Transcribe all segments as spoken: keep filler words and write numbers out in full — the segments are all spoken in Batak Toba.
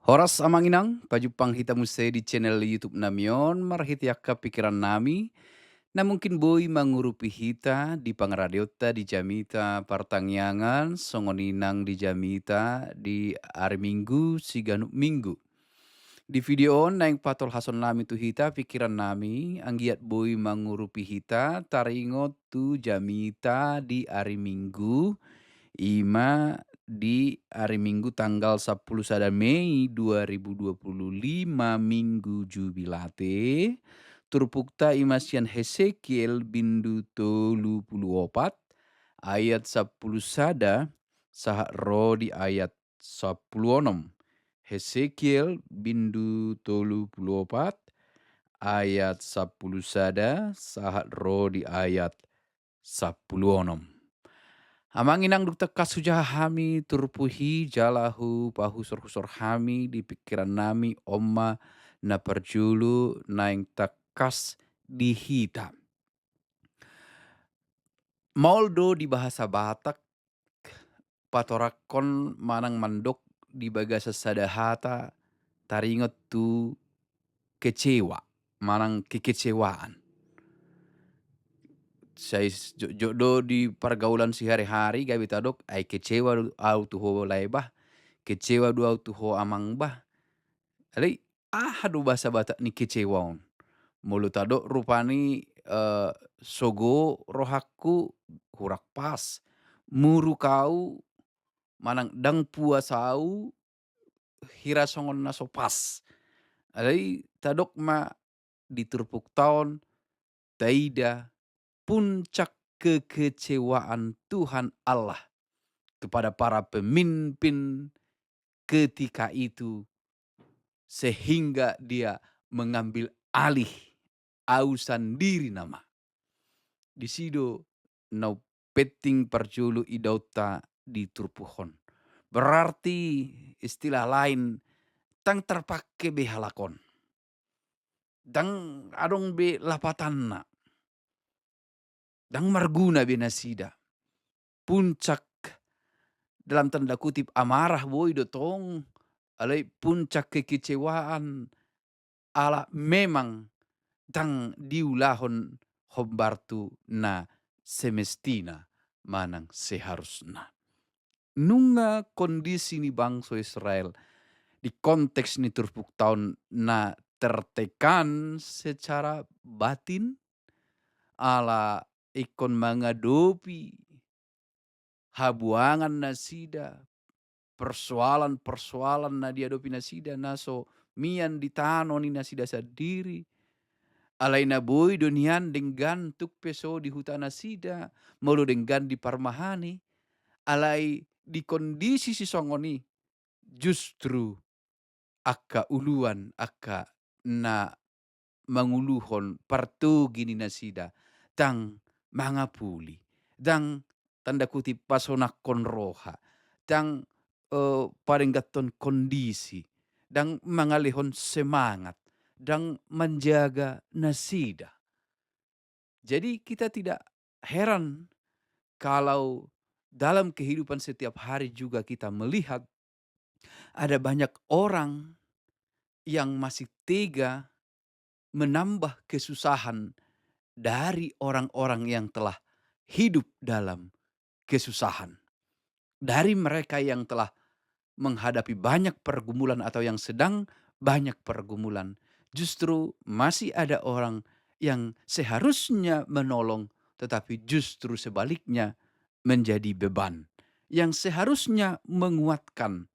Horas amang inang, pajumpang hita muse di channel YouTube nami on, marhite angka pikiran nami, na mungkin boi mangurupi hita di pangaradeonta di jamita partangiangan, songon i nang di jamita di ari Minggu, siganup Minggu. Di video on naeng patolhason nami tu hita pikiran nami, anggiat boi mangurupi hita taringot tu jamita di ari Minggu, ima di ari Minggu tanggal sampulu sada Mei dua ribu dua pulu lima, Minggu Jubilate. Turpukta ima sian Hesekiel bindu tolu pulu opat, ayat sampulu sada sahat ro di ayat sampulu onom. Hesekiel bindu tolu pulu opat, ayat sampulu sada sahat ro di ayat sampulu onom. Amang inang, dung tangkas hujaha hami turpuk i, jala hupahusorhusor hami di pikiran nami, on ma na parjolo naeng tangkas di hita. Maol do di bahasa Batak patorangkon manang mandok di bagasan sada hata taringot tu kecewa manang kekecewaan. Sai s-, jotjot do di pargaulan sihari-hari gabe tadok, "Ai kecewa do au tu ho lae bah, kecewa do au tu ho amang bah." Alai aha do bahasa Batak ni kecewa on? Molo tadok rupani, eh, sogo rohangku, hurang pas, muruk au, manang ndang puas au, hira songon na so pas. Alai tadok ma di turpukta on, taida puncak kekecewaan Tuhan Allah kepada para pemimpin ketika itu, sehingga dia mengambil alih, au sandiri nama. Disi do na penting parjolo idaonta di turpuk on. Berarti istilah lain, ndang terpake be halak on. Ndang adong be lapatanna. Ndang marguna be nasida. Puncak, dalam tanda kutip, amarah boi do tong, alai puncak kekecewaan ala memang ndang diulahon hombar tu na semestina manang seharusna. Nunga kondisi ni bangso Israel di konteks ni turpukta on na tertekan secara batin, ala ingkon mangadopi habuangan nasida, persoalan-persoalan na diadopi nasida, na so mian di tano ni nasida sandiri. Alai na boi do nian denggan tung pe so di huta nasida, molo denggan di parmahan i. Alai di kondisi sisongon i, justru angka uluan, angka na manguluhon partogi ni nasida, ndang mangapuli, ndang, tanda kutip, pasonangkon roha, ndang, eh, padengganhon kondisi, ndang mangalehon semangat, ndang manjaga nasida. Jadi kita tidak heran kalau dalam kehidupan setiap hari juga kita melihat ada banyak orang yang masih tega menambah kesusahan dari orang-orang yang telah hidup dalam kesusahan. Dari mereka yang telah menghadapi banyak pergumulan atau yang sedang banyak pergumulan, justru masih ada orang yang seharusnya menolong, tetapi justru sebaliknya menjadi beban. Yang seharusnya menguatkan,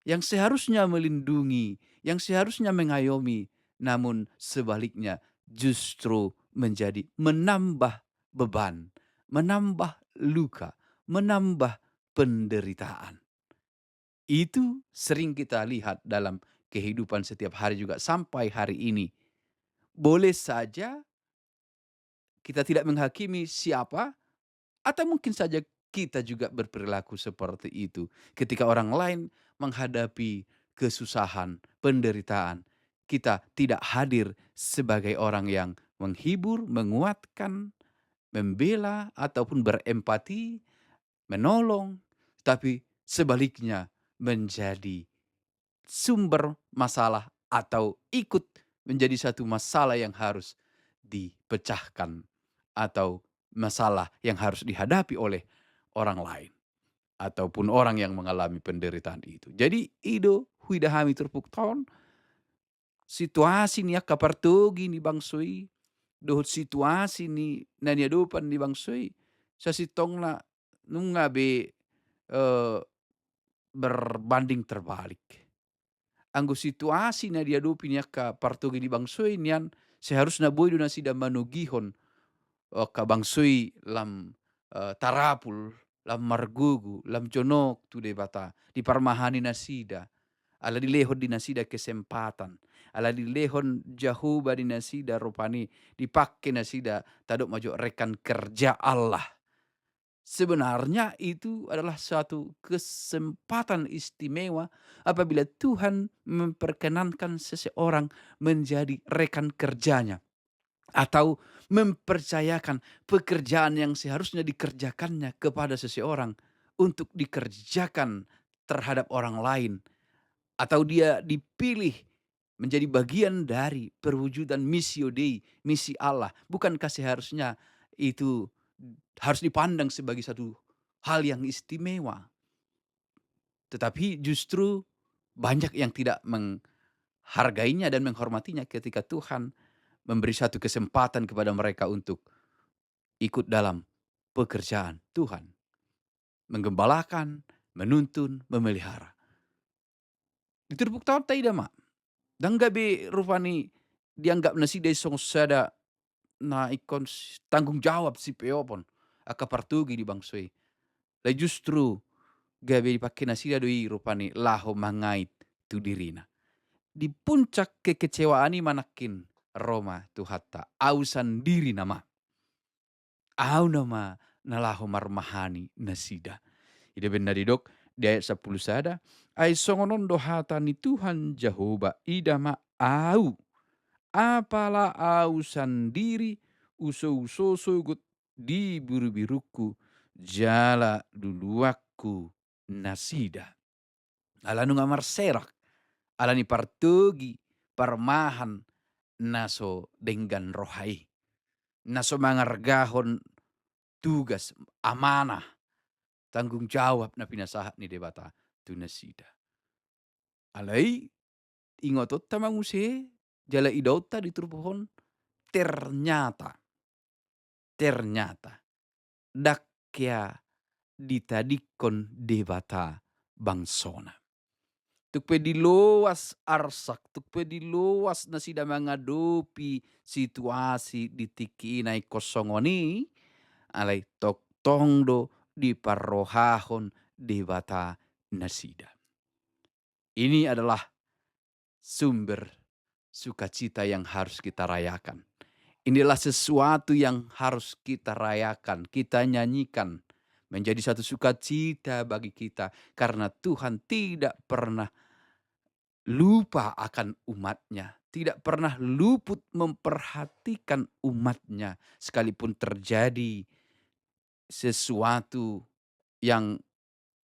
yang seharusnya melindungi, yang seharusnya mengayomi, namun sebaliknya justru menjadi menambah beban, menambah luka, menambah penderitaan. Itu sering kita lihat dalam kehidupan setiap hari juga sampai hari ini. Boleh saja kita tidak menghakimi siapa, atau mungkin saja kita juga berperilaku seperti itu. Ketika orang lain menghadapi kesusahan, penderitaan, kita tidak hadir sebagai orang yang menghibur, menguatkan, membela, ataupun berempati, menolong, tapi sebaliknya menjadi sumber masalah atau ikut menjadi satu masalah yang harus dipecahkan atau masalah yang harus dihadapi oleh orang lain ataupun orang yang mengalami penderitaan itu. Jadi, i do huida hami turpukta on, situasi ni angka partogi ni bangso i, dohot situasi ni na niadopan ni bangso i, sasintongna nunga be, eh, berbanding terbalik. Anggo situasi na diadopi ni angka partogi ni bangso i nian, seharusna boi do nasida manogihon angka bangso i lam, eh, tarapul, lam margogo, lam jonok tu Debata, diparmahani nasida. Ala dilehon di nasida kesempatan, ala dilehon Jahowa di nasida rupani, dipake nasida, tadok ma jo rekan kerja Allah. Sebenarnya itu adalah suatu kesempatan istimewa apabila Tuhan memperkenankan seseorang menjadi rekan kerjanya atau mempercayakan pekerjaan yang seharusnya dikerjakannya kepada seseorang untuk dikerjakan terhadap orang lain, atau dia dipilih menjadi bagian dari perwujudan missio Dei, misi Allah. Bukankah seharusnya itu harus dipandang sebagai satu hal yang istimewa? Tetapi justru banyak yang tidak menghargainya dan menghormatinya ketika Tuhan memberi satu kesempatan kepada mereka untuk ikut dalam pekerjaan Tuhan, menggembalakan, menuntun, memelihara. Di turpukta on taida ma, ndang gabe rupani dianggap nasida i songon sada na ingkon s-, tanggung jawab sipeopon angka partogi di bangso i. Alai justru gabe dipake nasida do i rupani laho mangait tu dirina. Di puncak kekecewaan i ma nangkin ro ma Tuhanta, au sandiri nama. Au nama na laho marmahani nasida. Ida baen na didok di ayat sampulu sada, ai songon on do hata ni Tuhan Jahowa, ida ma au, apala au sandiri usouso sogot di birubirungku jala luluanku nasida. Ala nunga marserak, ala ni partogi, parmahan na so denggan roha i, na so mangargahon tugas, amanah, tanggung jawab na pinasahat ni Debata tu nasida. Alai ingotonta ma muse jala idaonta di turpuk on, ternyata, ternyata ndang hea ditadingkon Debata bangsona. Tung pe diloas arsak, tung pe diloas nasida mangadopi situasi di tingki i na ingkon songon i, alai tongtong do diparrohahon Debata nasida. Ini adalah sumber sukacita yang harus kita rayakan. Ini adalah sesuatu yang harus kita rayakan, kita nyanyikan, menjadi satu sukacita bagi kita, karena Tuhan tidak pernah lupa akan umat-Nya, tidak pernah luput memperhatikan umat-Nya, sekalipun terjadi sesuatu yang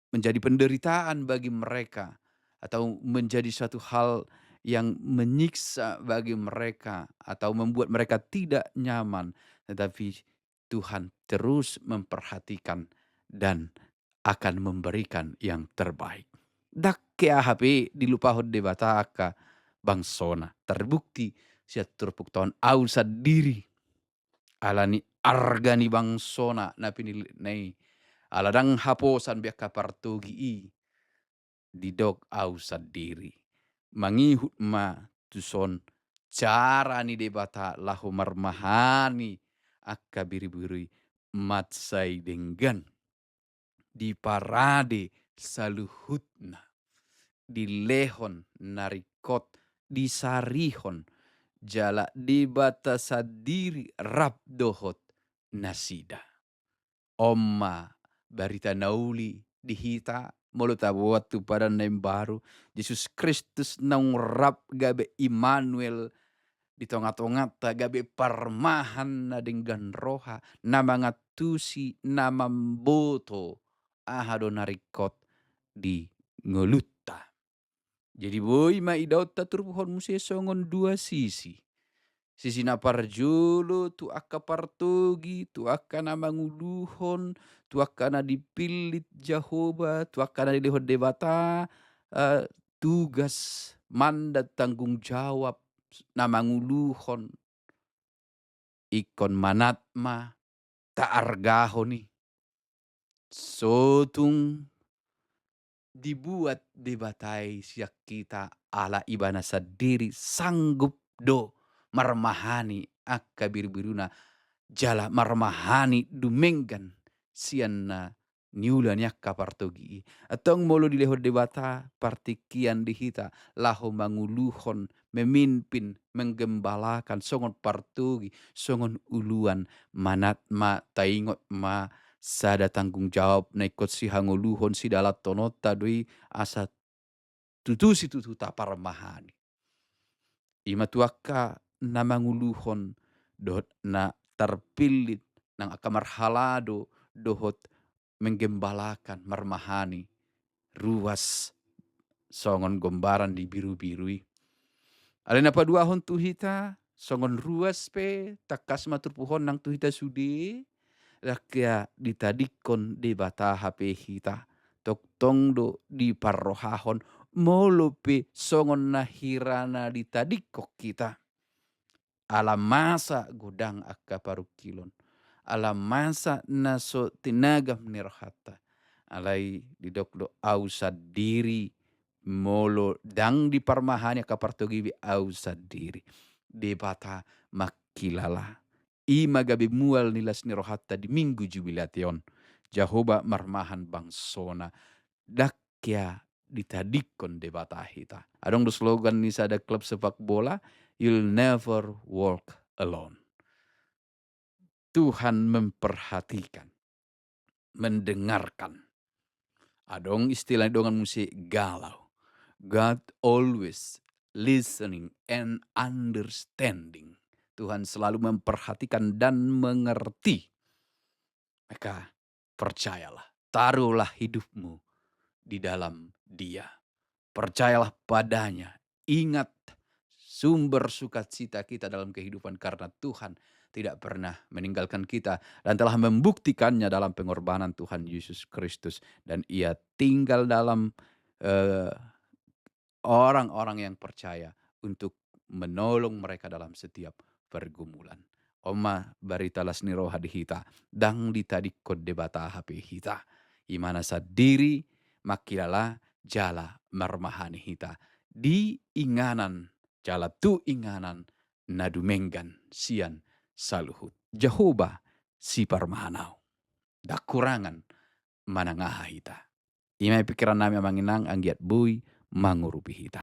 menjadi penderitaan bagi mereka, atau menjadi suatu hal yang menyiksa bagi mereka, atau membuat mereka tidak nyaman, tetapi Tuhan terus memperhatikan dan akan memberikan yang terbaik. Ndang hea hape dilupahon Debata angka bangsona, terbukti sian turpukta on, au sandiri. Ala ni arga ni bangsona na pinillitna i, ala ndang haposan be angka partogi i, didok au sandiri. Mangihut ma tuson cara ni Debata laho marmahani angka biribiru i mansai denggan. Diparade saluhutna, dilehon na ringkot, disarihon, jala Debata sandiri rap dohot nasida. On ma barita na uli di hita, molo taboan tu Padan na Imbaru, Jesus Kristus naung rap gabe Immanuel di tongatonganta, gabe parmahan na denggan roha, na mangantusi, na mamboto aha do na ringkot di ngolunta. Jadi boi ma idaonta turpuk on muse songon dua sisi. Sisi na parjolo tu angka partogi, tu angka na manguluhon, tu angka na dipillit Jahowa, tu angka na dilehon Debata, eh, tugas, mandat, tanggung jawab na manguluhon. Ingkon manat ma taargahon i. So tung dibuat Debata i sian hita, ala Ibana sandiri sanggup do marmahani angka birubiruna jala marmahani dumenggan sian na niula ni angka partogi i. Antong molo dilehon Debata partingkian di hita laho manguluhon, memimpin, menggembalakan songon partogi, songon uluan, manat ma, taingot ma sada tanggung jawab na ingkon sihangoluhon, sidalanhononta do i asa tutu situtu taparmahani. I ma tu angka na manguluhon dohot na tarpillit, nang angka marhalado dohot menggembalakan, marmahani, ruas songon gombaran di birubiru i. Alai na paduahon tu hita, songon ruas pe tangkas ma turpuk on nang tu hita sude, dang hea ditadingkon Debata hape hita. Tongtong do diparrohahon, molo pe songon na hira na ditadingkon hita. Ala masa godang angka parungkilon, ala masa na so tinagam ni rohanta. Alai didok do, au sandiri, molo dang diparmahani angka partogi be, au sandiri. Debata mangkilala. I ma gabe mual ni las ni rohanta di Minggu Jubilate on. Jahowa marmahan bangsona. Dang hea ditadingkon Debata hita. Adong do slogan ni sada klub sepak bola, "You'll never walk alone." Tuhan memperhatikan, mendengarkan. Adong istilah dongan muse galau. God always listening and understanding. Tuhan selalu memperhatikan dan mengerti. Maka percayalah, taruhlah hidupmu di dalam Dia. Percayalah pada-Nya. Ingat sumber sukacita kita dalam kehidupan, karena Tuhan tidak pernah meninggalkan kita dan telah membuktikannya dalam pengorbanan Tuhan Yesus Kristus. Dan Ia tinggal dalam, eh, orang-orang yang percaya untuk menolong mereka dalam setiap pergumulan. On ma barita las ni roha di hita, dang ditadingkon Debata hape hita. Ibana sandiri mangkilala jala marmahani hita di inganan jala tu inganan na dumenggan sian saluhut. Jahowa siparmahan au. Dang hurangan manangaha hita. I ma pikiran nami amang inang anggiat boi mangurupi hita.